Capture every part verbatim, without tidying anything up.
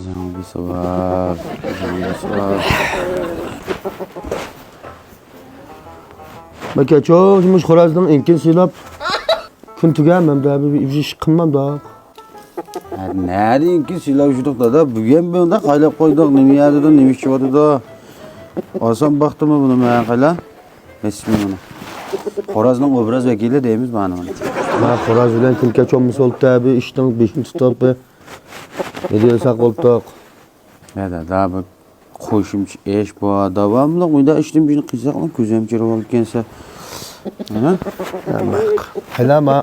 زاڭگىسى بار، زاڭگىسى بار. مەكە چوڭ مۇش خورازنىڭ ئېڭىكىنى سىلاپ، كۈن تۈگەم مەن بىر ئىش قىلمامدا. نەدىكى سىلاپ يۈردۇق دادا، بۈگۈن بۇنداق قايلاپ قويدۇق، نېمە يەردىدۇ، نېمە ئىچىۋاتىدۇ. ئالسام باقتىمۇ بۇنى مەن قايلا؟ بىسمىللا. خورازنىڭ ئوبراز ۋەكىلى دەيمىز مانا بۇنى. مەن خوراز بىلەن كۈن كەچ بولمىسا بولۇپتۇ، بىر ئىشنىڭ بېشىنى تۇتۇپ، بىر نېمە دېسەك بولۇپتۇق. يا دادا، بۇ قوشۇمچە ئىش بۇ. داۋاملىق مۇنداق ئىشتىن بىرنى قىلساقلا كۆزۈم چىرىپ ئالىدىكەنسە. ھە؟ قايلارما؟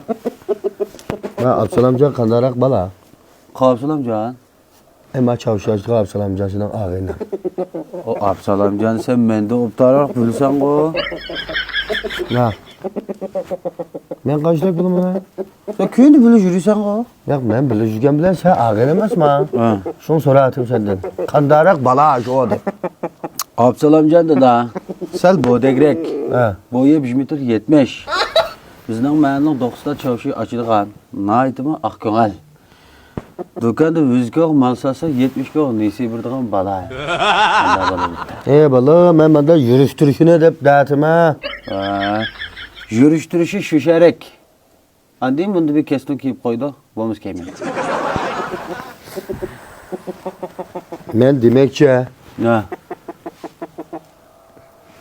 ھە، ئابسالامجان قانداقراق بالا؟ قاپسىلامجان. ئەمما چاۋشاشلىق ئابسالامجان سېنىڭ ئاغىنەڭ. ئۇ ئابسالامجان، سەن مەندىن ئوبدانراق بىلىسەنغۇ. ھە. مەن قانچىلىك بىلىمەن؟ سەن كۈندە بىللە يۈرىسەنغۇ. ياق، مەن بىللە يۈرگەن بىلەن سەن ئاغىنە ئەمەسما. ھە. شۇڭا سوراۋاتىمەن سەندىن. قانداقراق بالا شۇ دەپ. ئابسالامجان دادا، سەل بودەكرەك. ھە. بويى بىر مېتىر يەتمىش. بىزنىڭ مەھەللىنىڭ دوققۇزدا چاۋشى ئاچىدىغان. ناھايىتىمۇ ئاق كۆڭۈل. دۇكاندا يۈز كوغ مال ساتسا، يەتمىش كوغ نېسى بېرىدىغان بالا. ئانداق بالا. ئەي بالا، مەن مۇنداق يۈرۈشتۈرۈشىنى دەپ دەتىمە. ھە. يۈرۈشتۈرۈشى شۇ شەرەك. ئاندىن بۇندا بىر كەستۇن كىيىپ قويدۇ، بولمىسا كىيمەيدۇ. مەن دېمەكچى. ھە.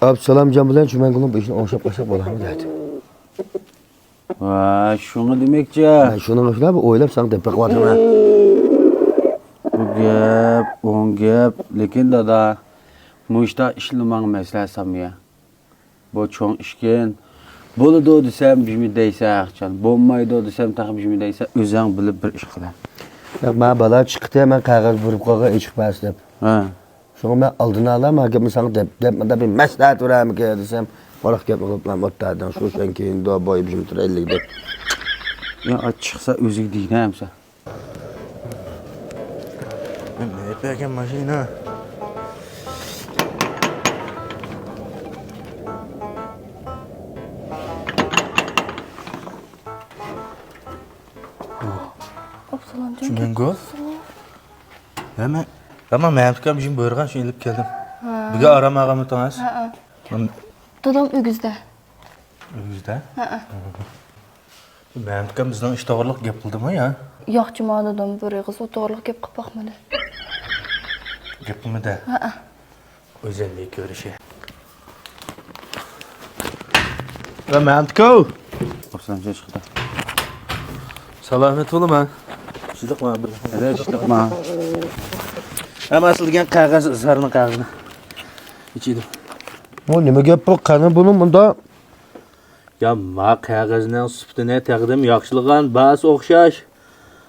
ئابسالامجان بىلەن چۈمەنگۈلنىڭ بېشىنى ئوڭشاپ قويساق بولامدۇ دەتىم. ۋاي، شۇڭا دېمەكچى. مەن شۇنىڭ ئۈچۈن بىر ئويلاپ ساڭا دەپ بېقىۋاتىمەن. بۇ گەپ، ئوڭ گەپ، لېكىن دادا، مۇشتا ئىشلىرىنى ماڭا مەسلىھەت سالمىيا. بۇ چوڭ ئىشكەن. بولىدۇ دېسەم، بىرمۇ دەيسەن، ئەخچان. بولمايدۇ دېسەم، تېخى بىرمۇ دەيسەن، ئۆزۈڭ بىلىپ بىر ئىش قىلە. ياق، مەن بالا چىقتى، مەن قەغەز بېرىپ قالغان ئېچىق بەرسە دەپ. ھە. شۇڭا مەن ئالدىن ئالا، ما گەپنى ساڭا دەپ، دەپ، مۇنداق بىر مەسلىھەت بېرەرمىكىن دېسەم، قاراق گەپنى قىلىپلا ئوتتۇرىدىڭ، شۇ سەن كېيىن دو بوي بىر مېتىر ئەللىك دەپ. يا، ئاچ چىقسا ئۆزىگە دېگىنە ئەمسە. مېنىڭ بەرگەن ماشىنا. ئابسالامجان، چۈمەنگۈل؟ ھە، مەن، ھە، مەن مەمتىكام ئۈچۈن بۇيرۇغان شۇنى ئېلىپ كەلدىم. ھە. بۈگۈن ئارام ئالغانمىدىڭىز؟ ھە. دادام ئۆگزىدە. ئۆگزىدە؟ ھە. مەمتىكام بىزنىڭ ئىش توغرىلىق گەپ قىلدىمۇ يا؟ ياق جۇما دادام، بىر ئېغىز ئۇ توغرىلىق گەپ قىلىپ باقمىدى. گەپ قىلمىدى؟ ھە. ئۆزۈمنى كۆرۈشى. ۋە مەمتىكو! ئابسالامجان چىقتى. سالامەت بولۇڭ. سىزلىقما بىر. ھەدە چىقتىقما. ھەممە سىلگەن قەغەز، ئىزھارنىڭ قەغىزىنى. ئىچىدۇ. بۇ نېمە گەپ بۇ؟ قېنى بۇنىڭ بۇندا؟ يا، ما قەغەزنىڭ سۈپىتىنى تەقدىم ياخشىلىغان باھاسى ئوخشاش.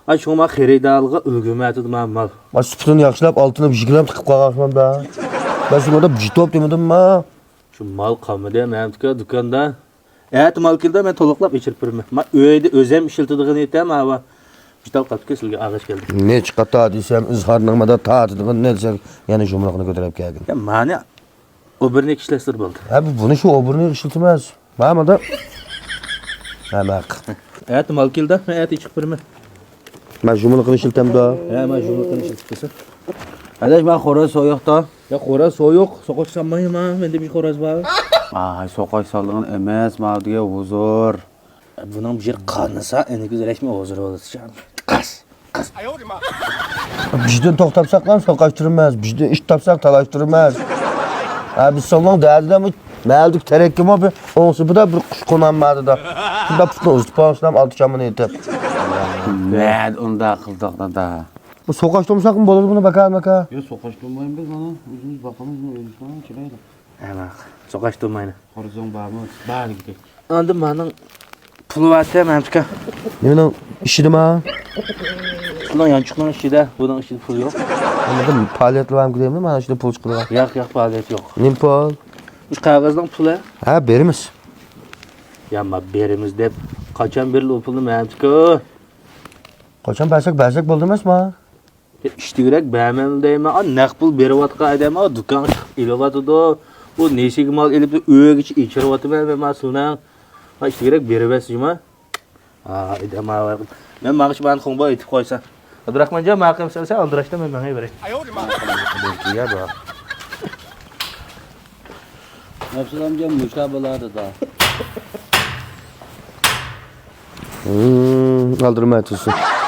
ئا، شۇڭا ما خېرىدارلارغا ئۈلگۈرمەيۋاتىدۇ ما مال. ما سۈپىتىنى ياخشىلاپ، ئالتۇنى بىر يىگىرمە قىلىپ قالغانسىمان بە. بەس، ئۇندا بىر توپ دېمىدىمما؟ شۇ مال قالمىدى، مەمتىكا دۇكاندا. ئەتە مال كېلىدۇ، مەن تولۇقلاپ ئېچىرىپ بېرىمەن. ما ئۆيدە ئۆزۈم ئىشلىتىدىغىنى ئېيتەم، ئاۋا. بىر تال قاپتىكەن سىلگە ئاغاچ كەلدى. نەچچە قاتا دېسەم، ئىزھارنىڭ مادا تارتىدىغىنى دېسەم، يەنە يۇمرۇقنى كۆتۈرۈپ كەلگىن. يا، مانى ئوبورنىك ئىشلەتسىلا بولدى. ھە، بۇ، بۇنى شۇ ئوبورنىك ئىشلىتىمىز. ھە، مادا. ھە، ماق. ئەتە مال كېلىدۇ، مەن ئەتە چىقىپ بېرىمەن. مەن جۇمىلىقىنى ئىشلىتەمدۇ؟ ھە، مەن جۇمىلىقىنى ئىشلىتىپ بېرىسەن. ئاداش، مانا خوراز سويۇقتا. يا، خوراز سويۇق، سوقۇش سالمايما، مەندە بىر خوراز بار. ئاي، سوقۇش سالىدىغان ئەمەس، مانا دېگەن ھۇزۇر. بۇنىڭ بىر قانىسا، ئېنىكىز رەسمىي ھۇزۇر بولىدۇ. قاس، قاس. بىزدىن توختاپساقلا سوقاشتۇرىمىز، بىزدىن ئىش تاپساق تالاشتۇرىمىز. ھە، بىز سالنىڭ دەردىدە مەھەللىدىكى تەرەككىمۇ بىر ئوڭسى بىدا بىر قۇش قونالمايدۇ. شۇنداق پۇتنى ئۇزىتىپ ئالسام ئالتە چامىنى ئېتىپ. نەدە ئۇنداق قىلدۇق دادا؟ بۇ سوقاشتۇرمىساقمۇ بولىدۇ بۇنى بەكار مەكار. ياق، سوقاشتۇرمايمىز، مانا ئۆزىمىز باقىمىز، ئۆزىمىز چىرايلىق. ھە، ماقۇل. سوقاشتۇرمايلى. قورسىقىڭ بارمۇ؟ بار دېگۈدەك. ئاندىن مانىڭ پۇلى بارتى، مەمتىكا. نېمىنىڭ ئىچىدىما؟ پۇلنىڭ يانچۇقنىڭ ئىچىدە، بۇنىڭ ئىچىدە پۇل يوق. ئەمدى پائالىيەتلەر بارمىكىن دەيمەن، مانا ئىچىدە پۇل چىقىدىغان. ياق، ياق، پائالىيەت يوق. نېمە پۇل؟ مۇشۇ قەغەزنىڭ پۇلى. ھە، بېرىمىز. يا، ما بېرىمىز دەپ، قاچان بېرىلى ئۇ پۇلنى، مەمتىكا؟ قاچان بەرسەك، بەرسەك بولدى ئەمەسما؟ ئىشتىكرەك بەرمەمدۇ دەيمەن، ئا، نەق پۇل بېرىۋاتقان ئادەم، ئا، دۇكان ئېلىۋاتىدۇ. ئۇ نېسىگە مال ئېلىپ، ئۆيگىچە ئېچىرىۋاتىمەن مەن، ما، سۇنىڭ. ئا، ئىشتىكرەك بېرىۋەرسە جۇما. ئا، ئادەم، ئا، مەن ماڭىش بان خۇڭبا ئېيتىپ قويسا. ئابدۇراخمانجان، ماڭا قىلسا ئالدىراشتا مەن مېڭىۋېرەي. يا بار. ئابسالامجان مۇشۇنداق بولىدۇ دا. ئالدىرىماي تۇرسۇن.